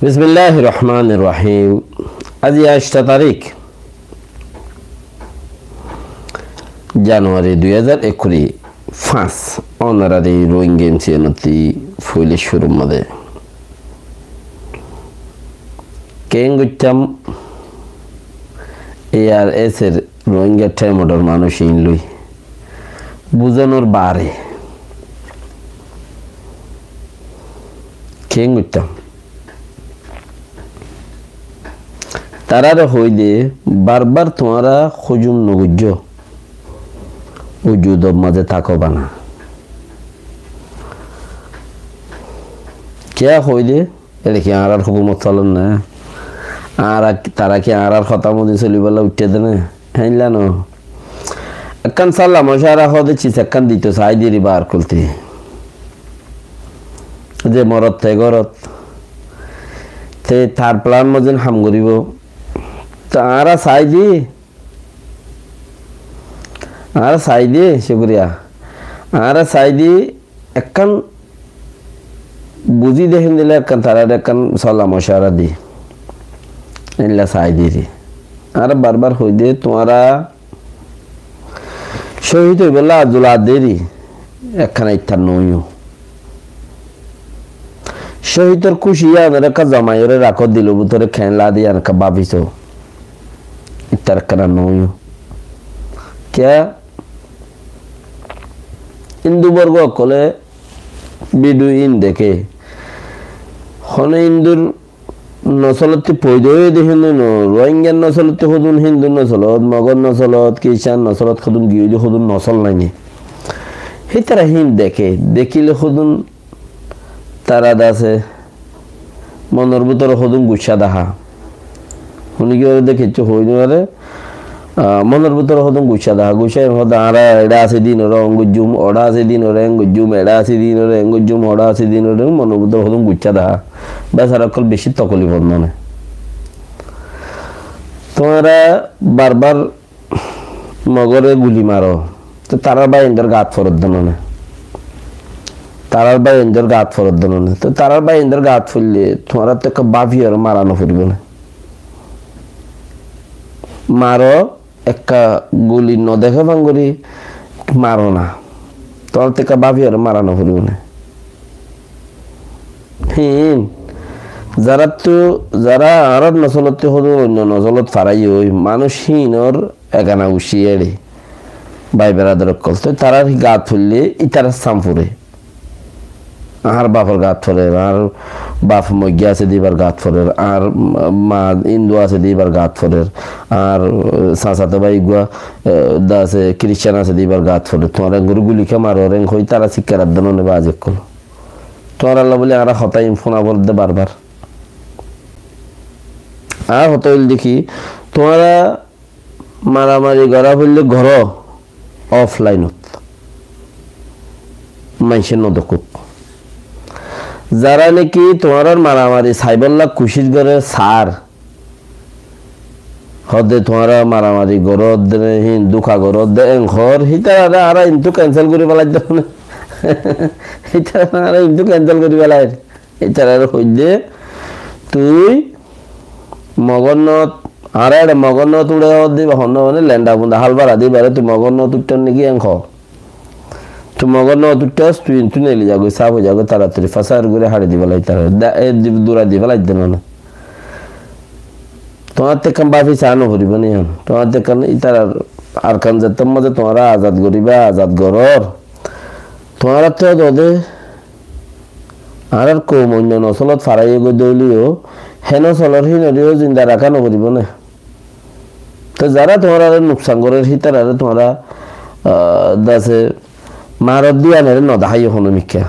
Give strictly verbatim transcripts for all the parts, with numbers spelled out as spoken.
Bismilláhir rohmánir rohím. Aijja añctó tarík, januwari dui házar ekkuri fañs, ónorari Rohingya M C N ottú foila cúrur mazé keén goittám, A R S er Rohingya thémodor manúic ín loi buzonor baáre keén goittám. Taráre hoóide, barbar tuáñra hózum nogoijjó, wujudor mazé táko bana. Kiyá hoóide, ére ki añárar hókumot solé né? Añára, tará ki añárar hotá mozin solibálla uiththé dé né? Héinla no. Ekkán salla mocuwara hoóde sis ekkán dito saáide ri bar kulti. Ze morot te górot, te tar plan mozin ham goríbo. Te añára saáide, añára saáide, cúkuriya. Añára saáide ekkán buzí dé héndilla ekkán taráre ekkán salla mocuwara di. Éilla saáide ri. Añára barbar hoóide tuáñra cóhid óibolla azul aderi ekkán ittar noóiyo. Cóhidor kúci yíanore ekká zomaiyóre rakó, dilor bútore keén lade yían ekká báfiso. Ittar ekkán noóiyo. Kiyá? Hindu borgo ókkole bidiyo ín deké. Hono Hindur nosolottú foida óiye dé Hindu no, Rohingyar nosolottú hodún Hindu nosolot, Mogor nosolot, Kiristan nosolot hodún giyói dé hodún nosol nai né. Hítara hín deké, dekíle hodún tará dase monor bútore hodún guccá dahá. Huni ki ore dé kessú hoói no fare, Ah, monor bútore hodún guccá dahá, guccá en hoóde añára eçé asé dé ínoré en goijjúm, oçé asé dé ínoré en goijjúm, eçé asé dé ínoré en goijjúm, oçé asé dé ínoré en, monor bútore hodún guccá dahá. Besara ókkol bicí tokolif ot mone. Tuáñra barbar Mogore guli maro, te tarár báiyaindor gat foredde none. Tarár báiyaindor gat foredde none. Te tarár báiyaindor gat foille tuáñrattú ekká báfiyore mara noforibó né? Maro, ekká guli nodeké fangori maro na. Tuáñrattú ekká báfiyore mara noforibó né? Hín, zarattú, zara añárar nosolottú hodún oinno nosolot faraiyói, manúic hínor egana guccí eçé, bái beradar ókkol. Toi tarár gat foille ítarar sam fore. Añár bafor gat forer, añár baf Moigga asé dé íbar gat forer, añár ma Hindu asé dé íbar gat forer, añár, eh, sasato bái uggúa, eh, dase Kiristan asé dé íbar gat forer. Tuáñra engori guli kiyá maror, en hoi tara sikka radde none bázi ókkol. Tuáñralla bóli añára hotá in fúna foredde barbar. Añár hotá óilde ki, tuáñra maramari gorá foille goró offline ot. Maincé nodekók. Zara niki tuáñrar maramari saibólla kucíc gorer sar. Hoóde tuáñra maramari goródde, hín dúka goródde, en hoór, hítarare añára intú cancel gorí felaidde none. Hítarare añára intú cancel gorí felair. Ítarare hoidde, tui Mogor not, añára eçe Mogor not uçé hoódde íba honnúa mane lenda bunda hál bara de íbare tui Mogor not uiththós niki en hoó. Tui Mogor not uiththós, tui intú neli zagói, saf ói zagói, taratari fasáir gorí haçi di félai tarare. Da, e di, dura di félai de none. Tuáñrattú ekkán báfi saá noforibó né yián? Tuáñrattú ekkán ítarar Arkan zettór mazé tuáñra azad goríba, azad gorór. Tuáñrattú dode añárar koum oinno nosolot faraiyé goi dóileyó, hé nosolor hínoreyó zinda raká noforibó né? Toi zara tuáñrare nuksan gorer hítarare tuáñra, ah, dase marot diyanore nodaháiyo honó mikká.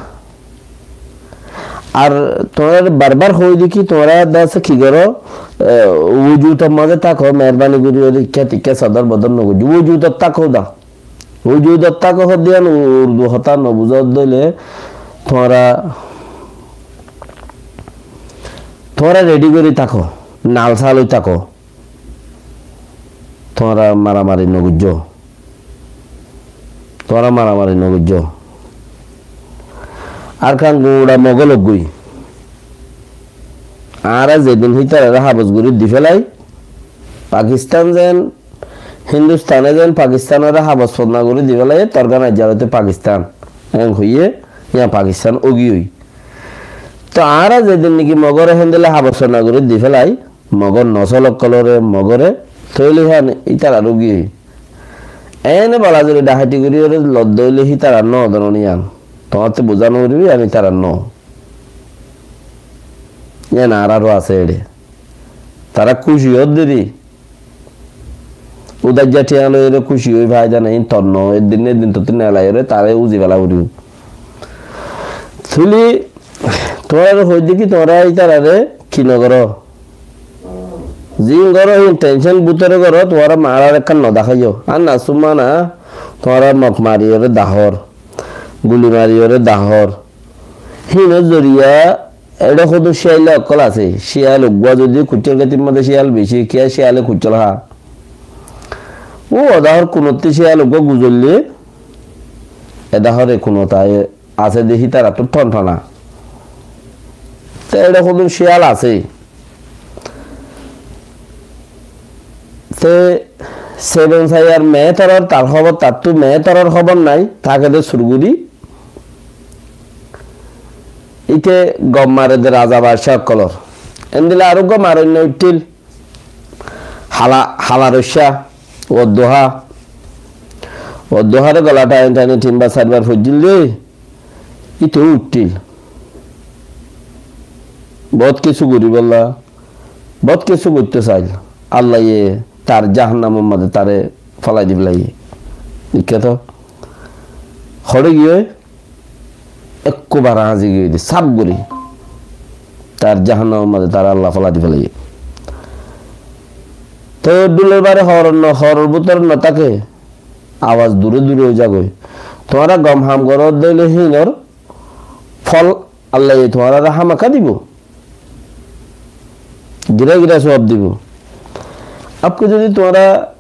Ar tuáñrare barbar hoóide ki, tuáñra dase ki goró, eh, wujutor mazé táko, meherbani gorí gorí ikká tikká sodor bodor nogoijjó. Wujudot táko da. Wujudot táko hoódde yián Urdu hotá nobuzódde óile tuáñra, tuáñra redi gorí táko, nal sal ói táko. Tuáñra maramari nogoijjó. Tuáñra maramari nogoijjó. Arkan guñça Mogol óggoi. añára zedin hítararé habos gorí di félai, Pakistan zen, Hindustane zen Pakistanoré habos fodna gorí di félai, torgán aijja óite Pakistan. Eén hoiyé, yián Pakistan ógiyoi. Toh añára zedin niki Mogoré héndilla habos fodna gorí di félai, Mogor nosol ókkoloré, Mogoré, tóile híyan ítarar ógiyoi. Eéne bala zuri dhaháiti gorí óre lodde óile hítarar no, donon yián. Tuáñtte buzá no foribó, yián ítarar no. Yián añáraró asé eçé. Tará kúci ódde dé. Udaijja thiañ loiyóre kúci ói faida nái, tor no, eddin ne eddin tottú nelai óre taré uzi fela foribó. Tóile tuáñraré hoóidde ki, tuáñra ítararé ki no goró? Ziín goró híin tension bútore goró, tuáñra marar ekkán no daháiyo. Ar na súmma na, tuáñra mok mariyóre dahór, guli mariyóre dahór. Híinor zoriya eçé hodún ciyal ókkol asé. Ciyal uggúa zodi kuccór kétir mazé ciyal beci, kiyá ciyale kuccór há. Ó odahór kunottú ciyal uggúa guzoille, edahór e kunot aiyé, asé de hítarattú thon thona. Te eçé hodún ciyal asé. Te Seven Saiyar meétoror tar hóbor, tattú meétoror hóbor nái, táke de surguri. Íte gom mare de raza baccá ókkolor. Endilla aró gom mare oinno uiththíl. Hala, hala roiccá, Wadduha. Wadduhare gola tani tani tin bar sair bar foijjíl de, íte uiththíl. Bout kessú goríbolla, bout kessú goittó sail. Allaye tar jahannamor mazé tare félai di félaiye. Ikká to. Hoçé giyói? Ekkubar añzi giyói de, saf gorí. Tar jahannamor mazé tare Allah félai di félaiye. Te dhulor bare horor no, horor bútore no táke, abas dure dure ói zagói. Tuáñra gom ham goró de óile híinor fol Allaye tuáñrare hámaká dibo. Gira gira suwab dibo. Abki zodi tuáñra,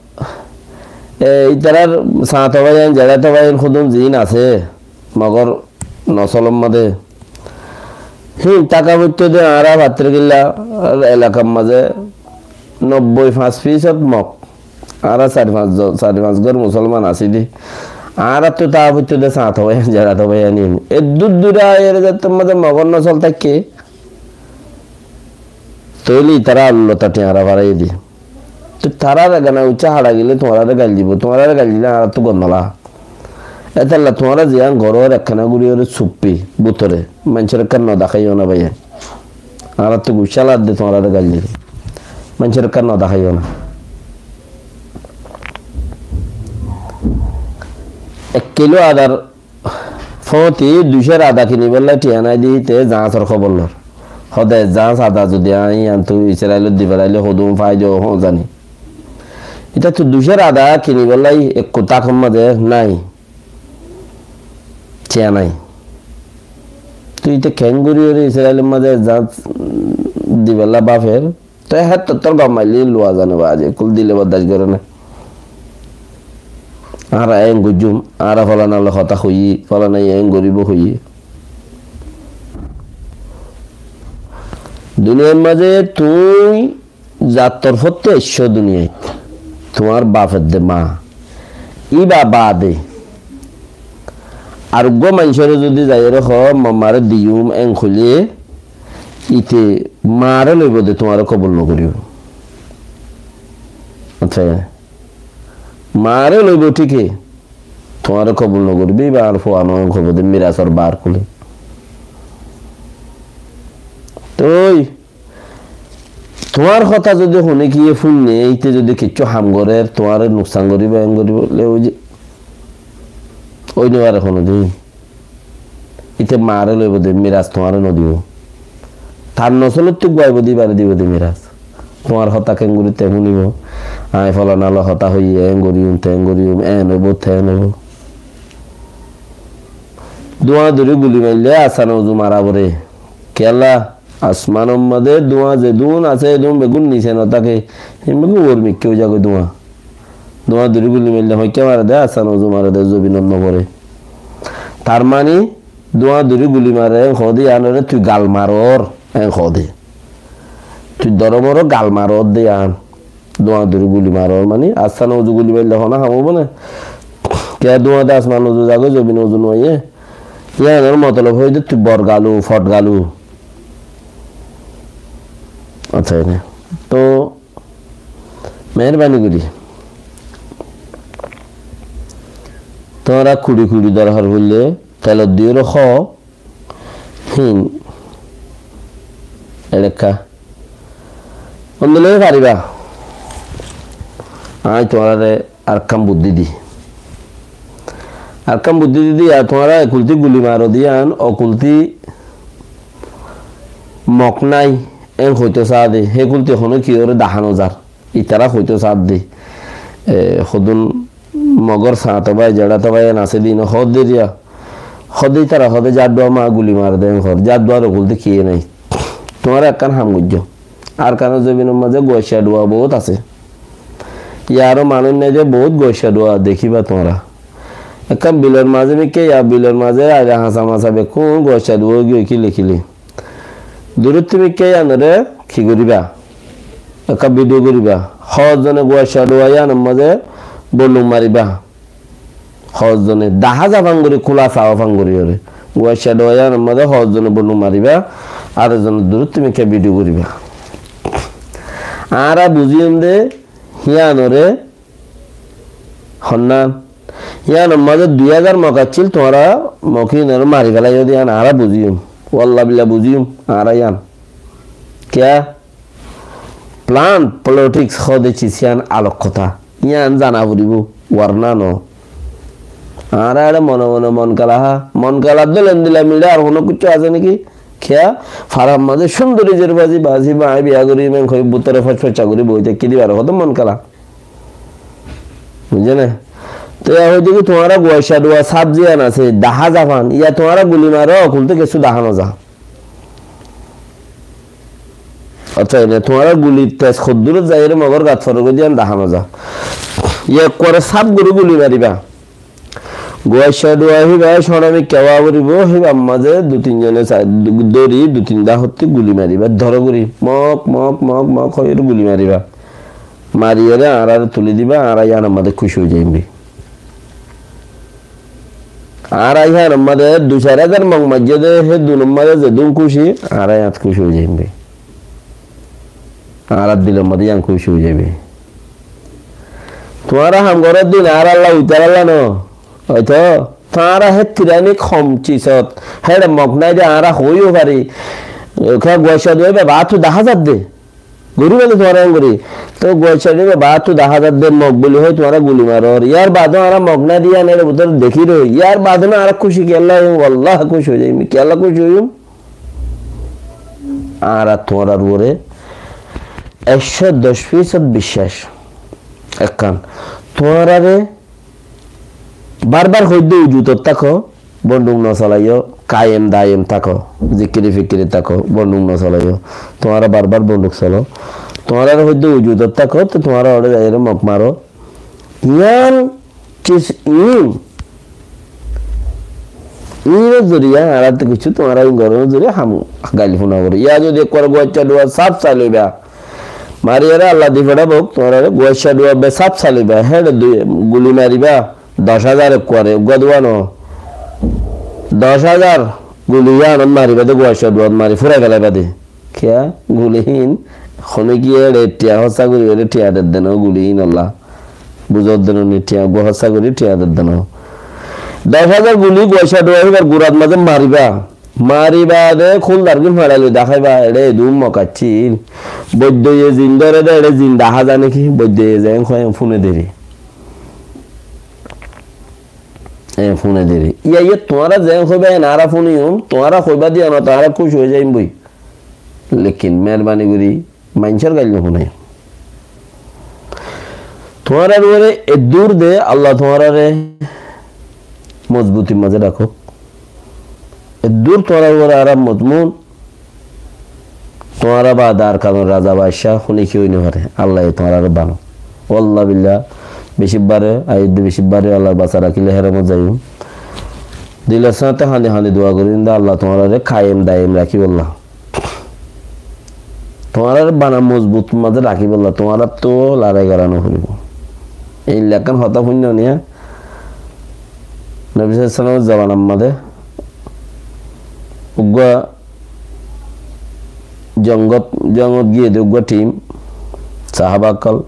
e, ítarar sañto báiyain, zeçato báiyain hodún ziín asé, Mogor nosolor mazé. Híin táka foittó de añára Fattirkilla elakar mazé nobboi fañs fisod Mog. Añára sair fañs zo-, sair fañs gór musolman así de. Añárattú táka foittó de sañto báiyain, zeçato báiyain. Eddúr dure aiyóre zettór mazé Mogor nosol táikke. Tóile ítara Allata thiañra faraiyé de. Te tarare gana uccá haça gile tuáñrare gail dibo, tuáñrare gail dile añárattú gondola. Étalla tuáñra ziyán gorór ekkána goríyore suppi bútore, maincóre ekkán no daháiyo na báiyain. Añárattú guccá ladde tuáñrare gail dile. Maincóre ekkán no daháiyo na. Ek kilo adar fóti duicór ada kinibolla thiañ nái de íte zañsor hóbor lor. Hóde zañs ada zodi añí yiántu Israilot di felaile hodún faido hoó zani. Ítattu duicór ada kinibolla ekku tákor mazé nái. Thiañ nái. Tui íte keéngorí óre Israilor mazé zañs dibolla báfer? Te héttor gom maillé luwa zane baáze, kul dile bordac gore na. Añára eén goijjum, añára folana loi hotá hoiyí, folana eén goríbo hoiyí. Duniyair mazé tuñí zattor fottí aiccó duniyait, tuáñr bafer de maa, íba baade ar uggúa maincóre zodi zaiyóre hoó, "Mo maáre diyum," eén hoilé, íte maáre loibo de, tuáñre kobul nogoríbo. Aca, maáre loibo thíke, tuáñre kobul nogoríbo, íba añár fua no, eén hoibo de mirasor bar kule. Toi tuáñr hotá zodi hone kiyé fúinne, íte zodi kiccú ham gorér, tuáñre nuksan goríbo, eén goríbo, le ói ze, ói no fare honodin. Íte maáre loibo de, miras tuáñre no dibo. Tar nosolottú guaibo de, íbare dibo de miras. Tuáñr hotá keéngorí te fúnibo? Añí folana loi hotá hoiyí, eén goríyum, teén goríyum, eén óibo, teén óibo. Duáñ dóri guli maille asmano uzu mara fore. Kiyólla? Asmanor mazé duáñ zedún asé, edún beggún nise no táke, hín beggún uor mikká ói zagói duáñ. Duáñ dóri guli maille hoikká mare de, asmano uzu mare de, zobinot no fore. Tar mani, duáñ dóri guli mare, eén hoó de, yiánore tui gal maror, eén hoó de. Tui dóro moró gal maródde yián. Dúañr dóri guli marór mani, asmane uzu guli maille hono ham óibo né? Kiyá dúañr de asman uzu zagói, zobin uzu no óiye? Yiánor motolob óilde tui bor galu, fot galu. Accá, ene. Toh, meherbani gorí. Tuáñra kuri kuri dorhar óile, telot diyóre hó, Hín. Eçekka. Hondilla faribá. Añí tuáñrare arekkán buddí di. Arekkán buddí di, di, ar tuáñra ekulti guli maro de yián, okulti mok nái, en hoito saá de, hekulti hono kiyóre dahá no zar. Itará hoito saá de, e, hodún Mogor sañto bái, zeçato bái en asé de, ine hoó de riya. Hoó de itará hoó de, zar dua ma guli mare de, en hoór. Zar duar okulti kiyé nái. Tuáñra ekkán ham goijjó. Arkanor zobinor mazé guaicca dua bout asé. Yaro manúic nái de bout guaicca dua dekíba tuáñra. Ekkán bilor mazé mikká ya bilor mazé aile hañsa mañsa bekkún guaicca dua óigiyoi kile kile. Durótti mikká yíanoré ki goríba? Ekká bidiyo goríba. Hoózzone guaicca dua yíanor mazé bonduk maríba. Hoózzone dahá zafan gorí, kúla saá fan gorí oré. Guaicca dua yíanor mazé hoózzone bonduk maríba, ar ezzone durótti mikká bidiyo goríba. Añára buzíyum de, híanoré Honnán? Yíanor mazé dui házar mok accíl, tuáñra mok ínoré mari felaiyó de, yían añára buzíyum. Walla billa buzíyum, añára yían. Kiyá? Plan, politics hoó de cis yían alok hotá. Yían zana foribó, warna no. Añára eçé mone mone mon kala há. Mon kala dóle endilla miçá ar honó kiccú asé niki? Kiyá? Farar mazé cúndori zerbazi basi ba añí biya gorí men hoi bútore focfocca gorí boi táikki dibar hotá mon kala. Buijjó né? Te yá hoiyé de ki tuáñra guaicca dua sáf ziyán asé, dahá zafan, yá tuáñra guli maro, okulté kessú dahá no za. Accá, ene tuáñra guli tez hoddúrot zaiyóre mogor gat foror goi de yían dahá no za. Yá ekkuare sáf gorí guli mariba. Guaicca dua híba cóñçamikká ówa foribó, híbar mazé dui tin zone sa-, du-, dóri dui tin dahótti guli mariba, dóro gorí, mok, mok, mok, mok hoiyóre guli mariba. Mariyóre añáráre tulí diba, añára yíanor mazé kúci ói zaiyum goi. Añára yíanor mazé dui sair házar mok maijjé de, hé dunor mazé zedún kúci, añára yían kúci ói zaiyum goi. Añárar dilor mazé yían kúci ói zaibo. Tuáñra ham goródde añáralla uitaralla no. Óito, tuáñra hé tiranik hom cisot, héçe mok nái de añára hoiyó fari. Ekká guaicca dua íba baáttu dahá zar de. Gorí bole tuáñra en gorí. Toh guaicca dua íba baáttu dahá zar de mok buli hoi tuáñra guli maror. Yar baade añára mok nái de yían éçe bútore dekí roi. Yar baade no añára kúci kiyólla óiyum, wallá kúci ói zaiyum. Kiyólla kúci óiyum? Añára tuáñrar uore ekcó doc fisod biccác. Ekkán, tuáñrare barbar hoidde ujutot táko, bonduk no solaiyó, kayem dayem táko, zikiri fikiri táko, bonduk no solaiyó. Tuáñra barbar bonduk solo. Tuáñrare hoidde ujutot táko, te tuáñra óre zaiyóre mok maro. Yían cis iín. Iínor zoriya añárattú kessú tuáñra iín gorónor zoriya ham gail fúna goró. Yá zodi ekkuare guaicca dua sáf sailoiba. Mariyóre Allah di feçá bok, tuáñrare guaicca dua be sáf sailoiba. Héçe dui guli mariba. Doc házar ekkuare, uggúa dua no. Doc házar guli yíanot mariba de guaicca duat mari fúrai felaiba de. Kiyá? Guli hín, hone ki ere thiañ hossá gorí ere thiañ dedde no guli hín olla. Buzodde no ni thiañ, uggúa hossá gorí thiañ dedde no. Doc házar guli guaicca dua híbar gurat mazé mariba. Mariba de kúl dargín façai loi daháiba, eçe edún mok accíl. Boiddoye zin dóre de eçe zin dahá za niki, boiddoye zeén hoó en fúne deri. En fúne deri. Yá, yá, tuáñra zeén hoiba en añára fúniyum, tuáñra hoiba de yíanot añára kúci ói zaiyum boi. Lekin meherbani gorí maincór gail no fúnaiyo. Tuáñrar uore eddúr de Allah tuáñrare mozbutir mazé rakók. Eddúr tuáñrar uore añára mozmun. Tuáñra baade Arkanor raza baccá hone ki ói no fare. Allaye tuáñrare bano. Walla billa, beci bare, aiyédde beci bare Allar basa rakíle héramot zaiyum. Dilor sáñte hañdi hañdi dua gorí de Allah tuáñrare kayem dayem rakíbolla. Tuáñrare bana mozbut mazé rakíbolla tuáñrattú larái gorá noforibó. Ei lekkán hotá fúinno niya, Nobi sallallahu alaihi wasallam or zobanar mazé uggúa jongot, jongot giyé de uggúa tim, sahaba ókkol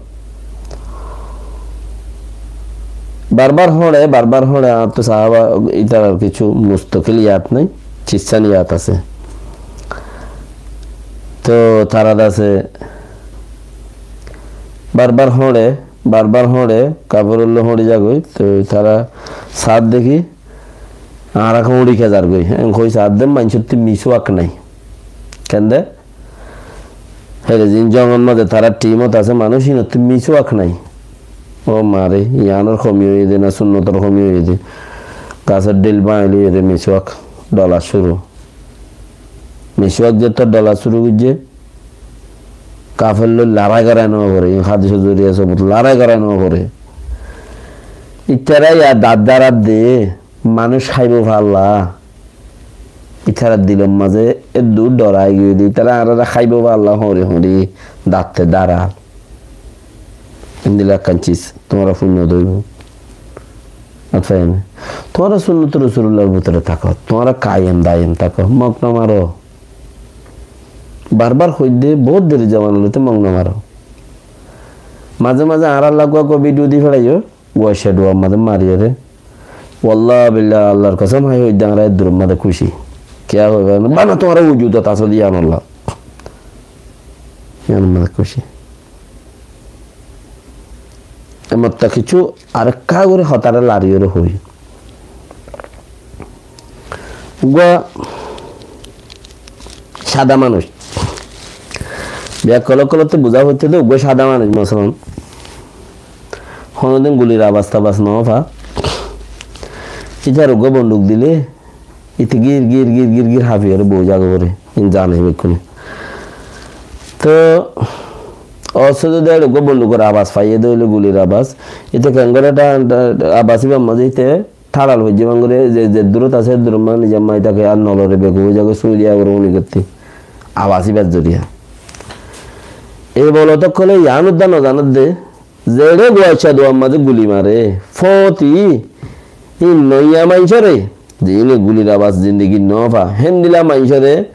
barbar hoñçe, barbar hoñçe, añáttu sahaba ítarar kissú mustokil yad nái, kissán yad asé. Toh tará de asé barbar hoñçe, barbar hoñçe, kaferor loi hoñçi zagói, toh tará saát dekí, añára hoñçi kezar goi. Eén hoi saát de maincóttu miswak nái. Kende? Héçe zin zongot mazé tará timot asé manúic, hínottú miswak nái. Ó mare, yiánor homi óiye de na sunnotor homi óiye de. Gasór dhéil báñgi loiyóre miswak dhola cúru. Miswak zettó dhola cúru goijjé, kafer loi larái gorá noforé, in hádisor zoriya sobut larái gorá noforé. Ítara yá dat daraddé manúic háibo falla. Ítarar dilor mazé eddur dhor ai giyói de, ítara añárare háibo falla hoóri hoóri datte darar. Endilla ekkán sis tuáñra fúinno dóibo. Tuáñra sunnot Rosulullar bútore táko, tuáñra kayem dayem táko, mok no maro. Barbar hoidde, bout deri zoban loite mok no maro. Mazé mazé añárar lagua uggúa vidiyo di felaiyó, Guaiccá dhuar mazé mariyóre. Wallah billah, Allar kosóm, hái hoidde añára eddur mazé kúci. Kiyá hoiba? Bana tuáñra wujudot asó de yíanolla. Yíanor mazé kúci. Emotta kissú arekka gorí hotáre lariyóre hoi. Uggúa sada manúic. Bekkol ókkolottú buzá foittó de uggúa sada manúic, mosolan. Honódin gulir abas tabas no fa. Ítar uggúa bonduk dile, íte gír, gír, gír, gír, gír háfiyóre boi zagói fore. In zane bekkúne. Toh, ossó de uggúa bondukor abas faiyé de óile gulir abas. Íte keéngori eta, eta abas íbar mazé íte Tharal foijjé bangore ze, ze durot asé, durot mani nizor mai táke ar nolore, bekuf ói zagói, sui diya gore uni gottí. Abas íbar zoriya. Ei bolot ókkole yián udda no zanor de, zeçé Guaiccá dhuar mazé guli mare, fóti, hín noiya maincóre, ziíne gulir abas zindigit no fa, héndilla maincóre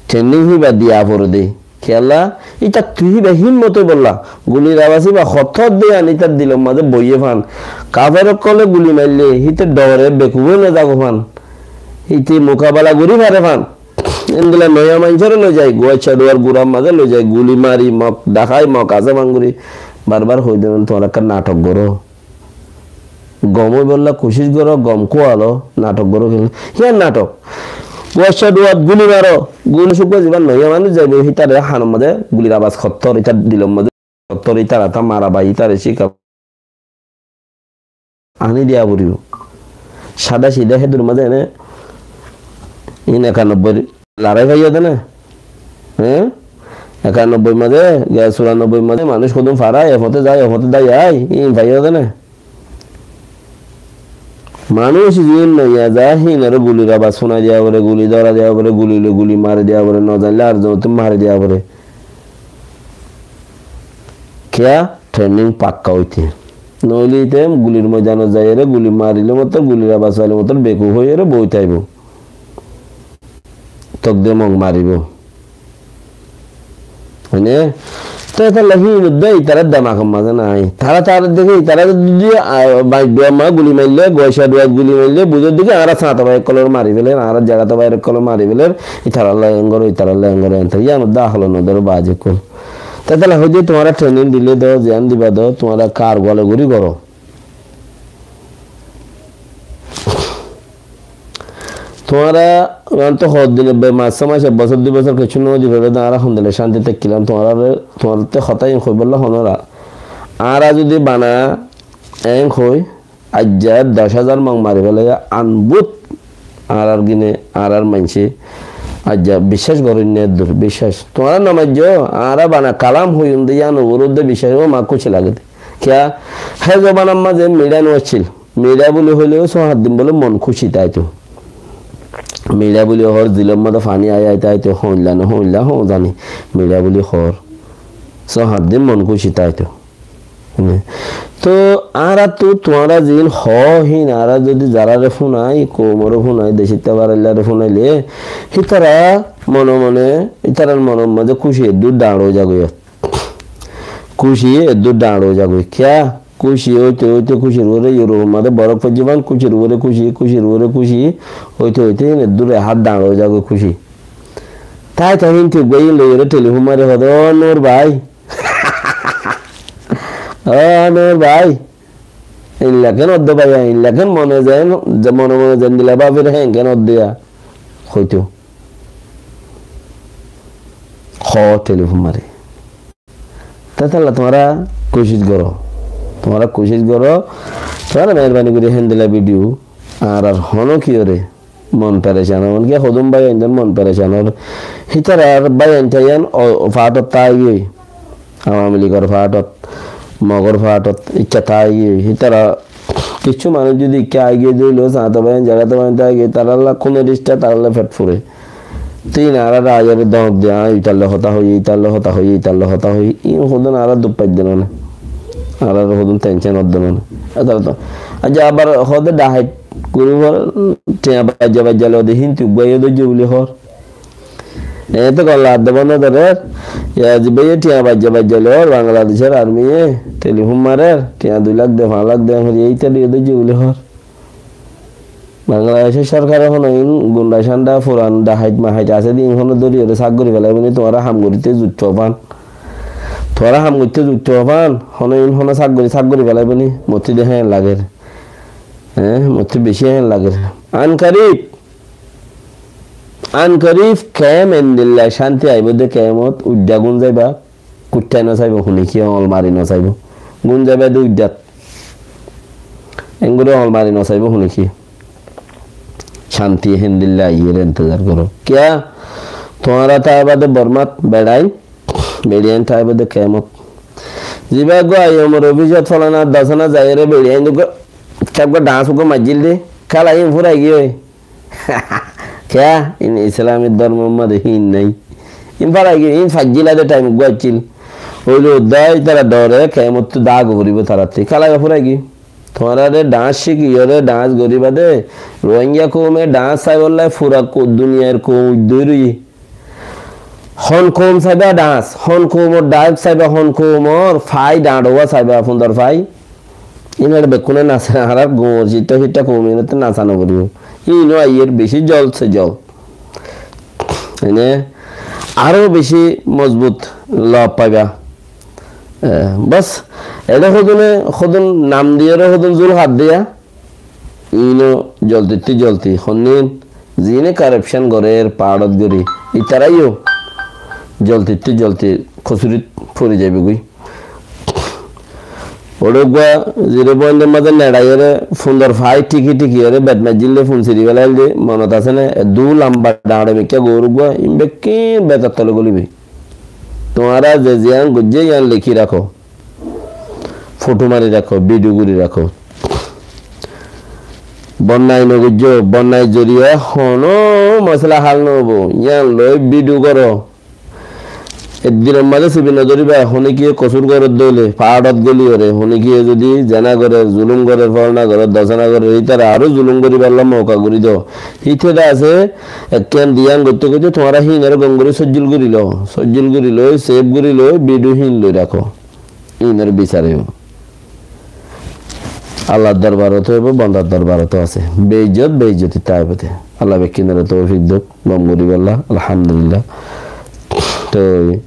training híba diya fore de. Kiyólla, ítattú híba hímmot óibolla, gulir abas íba hottór de yián ítar dilor mazé boiyé fán. Kafer ókkole guli maille, híte dhore bekuf ói no zagói fán. Híte mukabela gorí fare fán. Endilla noiya maincóre loi zai, Guaiccá dhuar gurar mazé loi zai, guli mari, mok dahái, mok asé bangori. Barbar hoi de, tuáñra ekkán nathok goró. Gom óibolla kucíc goró, gom kúalo, nathok goró kiyólla. Híyan nathok. Guaiccá dhuat guli maro, guli cúkka ziba noiya manúic zaibo, hítare hanor mazé gulir abas hottór, ítar dilor mazé hottór, ítar ata mara ba, ítare cíka. Aní diya foribo. Sada sida hédur mazé ene, in ekanobboi larái faiyó de na? Hé? Ekanobboi mazé, ya, cúranobboi mazé manúic hodún fara, e fote zai, o fote zai, ai, in faiyó de na? Manúic ziín noiya za, híinore gulir abas fúnai diya fore, guli dóra diya fore, guli loi guli mari diya fore, no zainle ar zonottú mari diya fore. Kiyá? Training pakka óite. Noóile íte gulir moidanot zaiyóre guli marile mottor, gulir abas faile mottor bekuf óiyore boi táibo. Tok de mok maribo. Mane, to etolla híin udda itarar demakor mazé nai. Tara tara deke, itara zodi, a, Guaiccá dhuat guli maille, Guaiccá dhuat guli maille, buzor deke añára sañto bái ókkolore mari feler, añára zegato bái ókkolore mari feler, itaralla en goró, itaralla en goró, enta. Yián udda aholo no dóro bazi ókkol. Te etolla hoide tuáñra training dile do, ziyan diba do, tuáñra kar gole gori goró. Tuáñra, añára to hoddin ebbe mas, só mas, ek bosór, dui bosór kessú no di fele de, añára hondilla cánti tákilam, tuáñrare, tuáñratte hotá en hoibolla honora. Añára zodi bana en hoi, aijja doc házar mok mari fele, anbut añárar gine, añárar maincé, aijja biccác goron ne eddur, biccác. Tuáñra no maijjo, añára bana kalam hoiyum de, yián ugure de biccác, ó ma kúci lage de. Kiyá? Hé zobanar mazé media no accíl. Media buli hoile só hát din bole mon kúci táito. Miçá buli hoór, zilor modé faní aái aite aite hoóñilla no hoóñilla hoóñzani. Miçá buli hoór. Só hañddin mon kúci táito. Tóu añárattú tuáñra ziín hoó híin añára zodi zaráre fúnai, koumoré fúnai, decítta baráillare fúnaile, hítara mone mone, ítarar monor mazé kúci eddúr dhañr ói zagói. Kúci eddúr dhañr ói zagói. Kiyá? Kúci óite óite kúcir uore Iuropor mazé boróf foijjé fán, kúcir uore kúci, kúcir uore kúci óite óite híin eddúr ehát dhañr ói zagói kúci. Tái tái híin thík bái híin loiyóre telifún mari hoóde, "Ó Nur bái, ó Nur bái, inla ken odde bái, inla ken mone zen, ze mone mone zendila báfir hén ken odde ya?" Hoito. Hoó telifún mari. Tátalla tuáñra kucíc goró. Tuáñra kucíc goró. Tuáñra meherbani gorí héndilla bidiyú añárar honókiyóre mon perecan, emonki hodún báiyaindór mon perecan ór. Hítarar báiyain táiyan o, o faátot táigiyói. Awami Ligor faátot, Mogor faátot, ikká táigiyói. Hítara Kissú manúic zodi ikká aigiyé dé óile, sañto báiyain, zeçáto báiyain táke, tarálla kúne ristá, tarálla feth fure. Tin añára aiyóre dóñr de, añí ítalla hotá hoiyí, ítalla hotá hoiyí, ítalla hotá hoiyí. Iín hodún añára duk faidde none. Añára hodún tension odde none. Aijja abar hoóde dahait gurufór thiañ baijja baijja loóde, híntu uggúa yó dóijje buli hoór. Eéñtte golla adde bónda dorér, Yazid báiye thiañ baijja baijja loór, Bangladecór armiye telifún marér, thiañ dui lák de, fañs lák de, hoiyé ítariyó dóijje buli hoór. Bangladecór sórkare hono iín gunda cánda furan dahait mahait asé de iín hono dóriyóre sák gorí felaibó ni, tuáñra ham goríte zuittó fán. Tuáñra ham goríte zuittó fán, hono iín hono sák gorí, sák gorí felaibó ni, mottí de héen lager. Eé, mottí bicí héen lager. An karib. An karib keém endilla cánti aibó de, keémot uddá gún zaiba, kuttá no saibo, hune ki oñl mari no saibo. Gún zaiba de uddát. Engori oñl mari no saibo, hune ki. Cánti héndilla aiyér entezar goró. Kiyá? Tuáñra táiba de Bormát beçain, beçain táiba de keémot. Zibá eggúa aiyé omor ofisot folana dosana zaiyóre beçain eggúa, eggúa dhañs eggúa maijjíl de, kéla iín fúrai giyói. Kiyá? Iín Islami dórmor mazé híin nái. Iín fúrai giyói, iín faijjíla de thaim eggúa accíl. Óile uddá ítara dóre, keémottú dágo foribó tarattú. Kéla iín fúrai giyói. Tuáñrare dhañs cíkiyóre dhañs goríba de, Rohingya koume dhañs saibolla fura ko-, duniyair koum uddói roiyé. Hon koum saiba dhañs, hon koumor dhañs saiba, hon koumor fai dhañçouwa saiba, fundor fai. Iín ar bekkúne nasa, añárar goñr cittá cittá koum iínottú nasa no foribó. Iín ó aiyér bicí jold se jold. Ene aró bicí mozbut lob faiba. E, bos, eçé hodúne, hodún nam diyóre hodún zul hat diya. Iíno joldittú joldi, honnín, ziíne karapcán gorér, paáçot gorí, ítara yó joldittú joldi kosúrit fori zaibói goi. Óre eggúa zire boindor mazé neçaiyóre, fundor fai thíki thíkiyóre, bet maijjíl de, fun siri felail de, monot asé né? Eddúr lamba dhañço mikká gour eggúa, iín bekkín betor tole góliboi. Tuáñra ze ziyán goijjé, yían lekí rakó. Fothó mari rakó, bidhiyo gorí rakó. Bonnai no goijjó, bonnai zoriya honó mosala hal no óibo. Yían loi bidhiyo goró. Eddinor mazé sibi no dóriba, honíkiye kosúr gorér dóile, paáçot góliyoré, honíkiye zodi zena gorér, zulúm gorér, fóna gorér, dosana gorér, ítara aró zulúm goríballa mouka gorí do. Híte de asé, ekkán diyán goitté goitté tuáñra híinoré gom gorí sóijjil gorí lo, sóijjil gorí loi, sef gorí loi, bidhiyo híin loi rakó. Iínor bisar óibo. Allar dorbarot óibo, bondar dorbarot asé. Beizzot, beizzoti táibo de. Allah bekkúnore toufik douk, gom goríballa, alhamdulillah. Toi,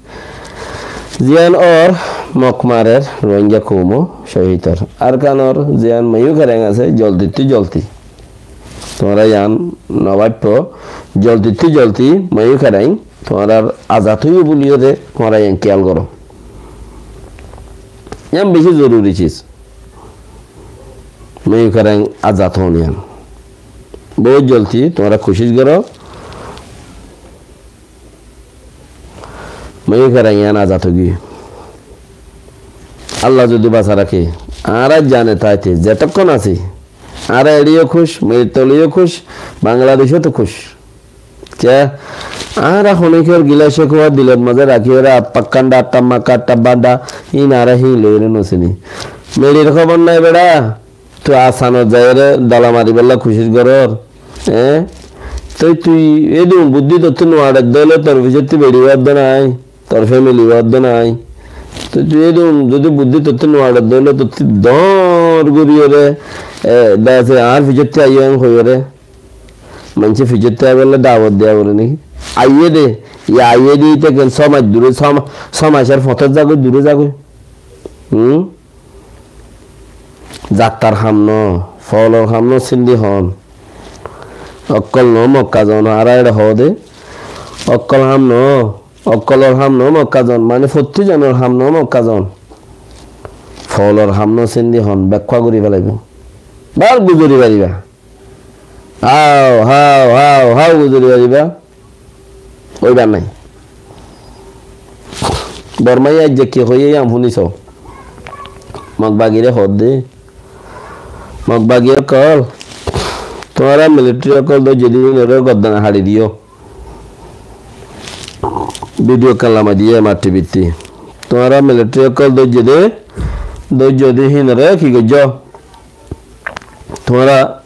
ziyán ór Mok marer Rohingya koumo cóhid ór. Arkanor ziyán Moiyúkereng asé, joldittú joldi. Tuáñra yián no báifo, joldittú joldi Moiyúkereng tuáñrar azad óiye buliyóre tuáñra yián kiyal goró. Yián beci zoruri ciz. Moiyúkereng azad óon yián. Bout joldi tuáñra kucíc goró. Moiyúkereng yián azad óigiyoi. Allah zodi basa raké, añára zane táite zetokkón así, añára eçé yó kúc, Meirtolá yó kúc, Bangladecót ó kúc. Cia, añára honíkor gilás ekkuwa dilor mazé rakíyore, atta kanda, atta maka, atta banda, híin añára híin loiyóre nosíni. Meçir hóbor nái beça, tui asanot zaiyóre dola maribálla kucíc gorór, eé? Toi tui edún buddí tottú nuaçer dóile tor fisóttu beçi uwádde nái, tor femili uwádde nái. Toi tui edún zodi buddí tottú nuaçer dóile tottú dóñr goríyore, eé, dase añár fisóttu aiyó en hoiyóre. Maincé fisóttu aibálla dawot diya foré né ki? Aiyé dé, ya aiyé dé, íte ken só mac duré, só ma-, só macór fotót zagói, duré zagói. Hum? Zattar ham no, foolor ham no, sindi hon. Ókkol no Mokka zon, añára eçe hoó dé. Ókkol ham no, ókkolor ham no Mokka zon, mane fottí zonor ham no Mokka zon. Foolor ham no, sindi hon, bekkúa gorí félaibo. Bál guzori faribá. Háu, háu, háu, háu guzori faribá. Óibar nái. Bormaye aijja ki hoiyé yián fúniso. Mog bagire hoódde. Mog bagi ókkol. Tuáñra militari ókkol dóijje dé hínoré gordana haçi diyó. Bidiyo ekkán lamai diyé M R T V ttí. Tuáñra militari ókkol dóijje dé, dóijje dé hínoré ki goijjó? Tuáñra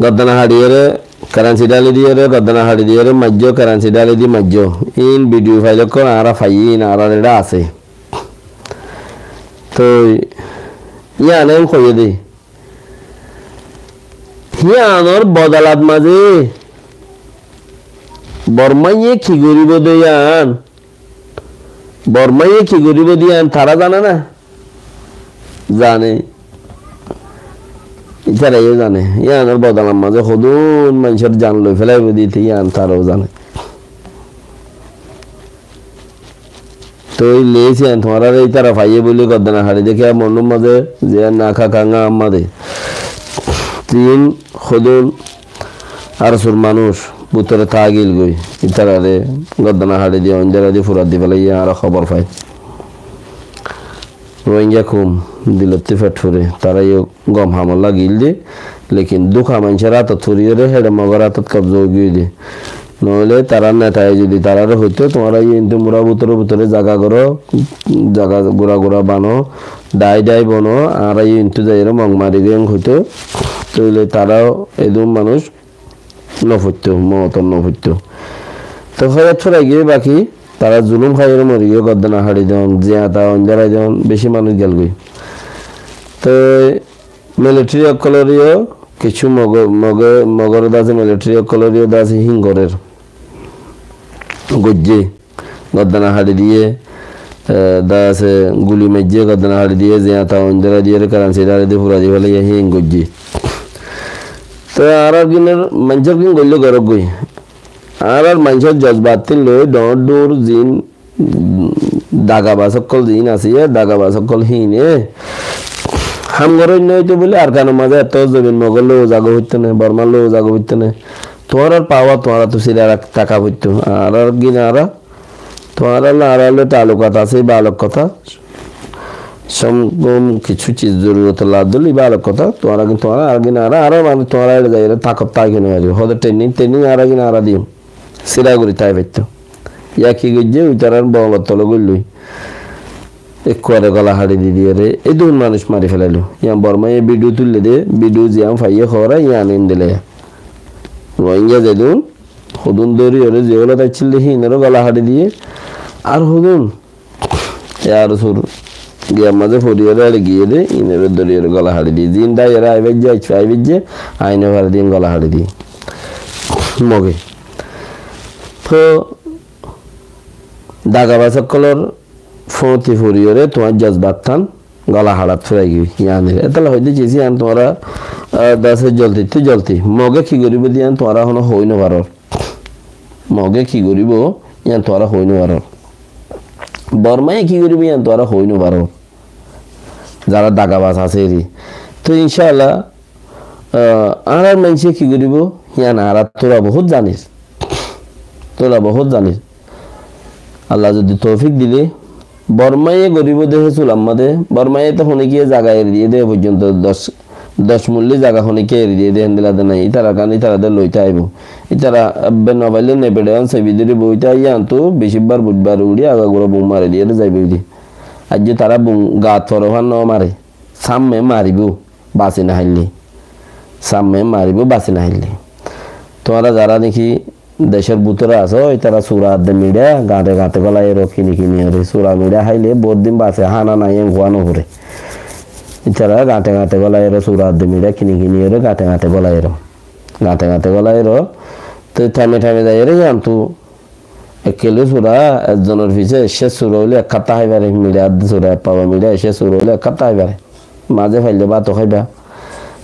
gordana haçiyóre, keransi dháli diyóre, gordana haçi diyóre maijjó, keransi dháli di maijjó. Íin bidiyo fail ókkol añára faiyí, íin añárar eçé asé. Toi yían en hoiyé dé. Yíanor bodolat mazé Bormaye ki goríbo dé yían? Bormaye ki goríbo dé yían tará zane ná? Zane. Ítara yó zane. Yíanor bodolar mazé hodún maincór zan loi félaibo dé yían tará yó zane. Toi leis yían tuáñrare ítara faiyé buli gordana haçi dé kiyá monor mazé ziyán ná ká kanga amma dé. Tin hodún arsur manúic bútore tágil goi. Ítarare gordana haçi diyé, oindóra di fura di félaiye, añára hóbor fai. Rohingya koum dilottí fet fure, tará yó gom hamot lagil dé, lekin dúka maincór átot foriyóre héçe Mogor átot kobza óigiyoi dé. Noóile tarár netaye zodi taráre hoitó, tuáñra yó intú mura bútore bútore zaga goró, zaga gura gura bano, dhái dhái bono, añára yó intú zaiyóre Mog mari diyum hoitó, tóile tará edún manúic nofoittó, mootot nofoittó. Toi hoyat furai giyé baki, tará zulum háiyore mori giyé, gordana haçi don, ziyata oindóra don, beci manúic gelgoi. Toi militari ókkolore yó kessú Mogo-, Moge-, Mogor dase militari ókkolore yó dase híin gorér. Goijjé, gordana haçi diyé, e, dase guli maijjé, gordana haçi diyé, ziyata oindóra diyóre, keransi dháli di fura di félaiye, híin goijjé. Toi añárar gínor maincór gín goillé goró goi. Añárar maincór jozbattún loi dhoóñr dhoóñr ziín, mm, dagabas ókkol ziín asé, dagabas ókkol híine ham goróinna óito buli Arkanor mazé etó zobin Mogor loi zaga foittó né, Bormar loi zaga foittó né. Tuáñrar pawar tuáñrattú sira rak-, taka foittó. Añárar gín añára, tuáñrar loi añárar loi taalukat asé, bála kotá. Sómgom kessú ciz zorurot lagdóle ibá alok kotá, tuáñra gín tuáñra, añára gín añára, añára mane tuáñra eçé zaiyóre tákot táki no faribá. Hóde training, training añára gín añára diyum. Sira gorí tái faittó. Yá ki goijjé, uitarár bogolot tole goillói. Ekkuare gola haçi di diyóre, edún manúic mari félailó. Yían Bormaye bidiyo tuille dé, bidiyo ziyán faiyé hoóra, yían endilla. Rohingya zedún, hodún dóriyóre ziyólot accíl dé, híinoré gola haçi diyé. Ar hodún, Yar sur giyar mazé foriyóre ar giyé dé, inoré doriyóre gola haçi diyé. Zin dá yóre ai faijjé, ai faijjé, ai no fare din gola haçi diyé. Moge. Tó dagabas ókkolor fóñti foriyóre tuáñr jozbat tán gola haçat furai giyói. Yíanir. Étolla hoidé cisi yían tuáñra, ah, dase jolti tú jolti. Moge ki goríbo dé yían tuáñra hono hoi no faror. Moge ki goríbo, yían tuáñra hoi no faror. Bormaye ki goríbo, yían tuáñra hoi no faror. Zará dagabas asé eri. Tó incáallah, ah, añárar maincé ki goríbo, yían añára tóra bohút zanir. Tóra bohút zanir. Allah zodi toufik dilé, Bormaye goríbo dé hé sulamma dé, Bormaye tó hone giyé zaga eri diyé dé foijjonto doc, Doc mullí zaga honikka eri diyé dé héndilla dé nái. Ítara kan ítara dé loitá aibó. Ítara ebbe no faillé nebeçe án sebi dóri boitá, yíantu bicí bar buçbar uçí agagura bum mari diyé dé zaibói dé. Aijjó tará bum gaat foro fán no mare. Sámme maribó, basi no faillé. Sámme maribó, basi no faillé. Tuáñra zará niki decór bútore asó, ítara sura adde miçá, gañte gañte gólai ero kini kini ere. Sura miçá háile bout din base, hána nai, en kuwa no fore. Ítara gañte gañte gólai ero, sura adde miçá kini kini ere, gañte gañte gólai ero. Gañte gañte gólai ero. Te thaime thaime zai ere yíantu ek kilo sura, ekzonor fise ekcó sura óile ek háfta hái fare, miçá adde sura, ek paba miçá ekcó sura óile ek háfta hái fare. Maze faile báto háiba.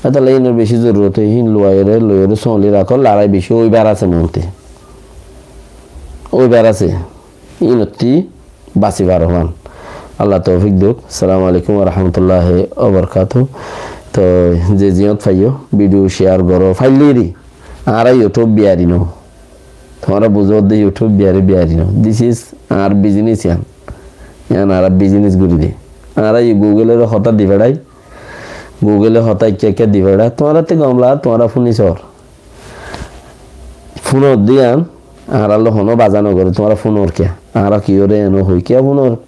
Etolla inor beci zorurot, hín luaiyóre, loiyóre sóli rakó, larái beci óibar asé monte. Óibar asé. Inottí basi faro fán. Allah toufik douk. Assalamu alaikum wa rahmatullahi wa barakatuhu. To ze ziyót faiyó, video share goró. Faillé ri. Añára YouTube biyari no. Tuáñra buzó dé YouTube biyari biyari no. This is añár business yián. Yián añára business gorí dé. Añára yó Google ore hotá di feçái. Google e hotá ekká ekká di feçá. Tuáñrattú gom lage, tuáñra fúni sor. Fúnor dé yián, añára loi honó baza no goré, tuáñra fúnor kiyá? Añára kiyóre eno hoi, kiyá fúnor?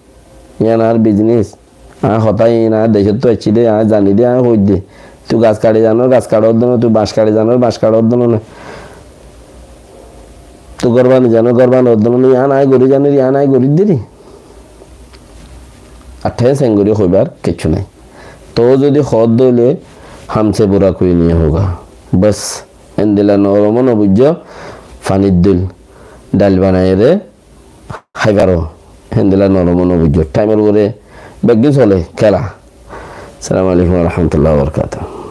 Yián añár business. Añí hotá iín añí decóttu aiccí dé, añí zani dé, añí hoóir dé. Tui gas kaçi zanor, gas kaçi hoódde no, tui bañc kaçi zanor, bañc kaçi hoódde no. Tui gór bani zanor, gór bani hoódde no, yián añí gorí zanir, yián añí gorí deri. Ar théen seng gorí hoibar kiccú nái. Tou zodi hoódde óile, hamse bura koi niya hoga. Bes, endilla norom no buijjó, fanir dóil, dhail banaiyóre, hái faro, héndilla norom no buijjó. Thaimor uore beggín sole, kéla. Assalamu alaikum wa rahmatullahi wa barakatuhu.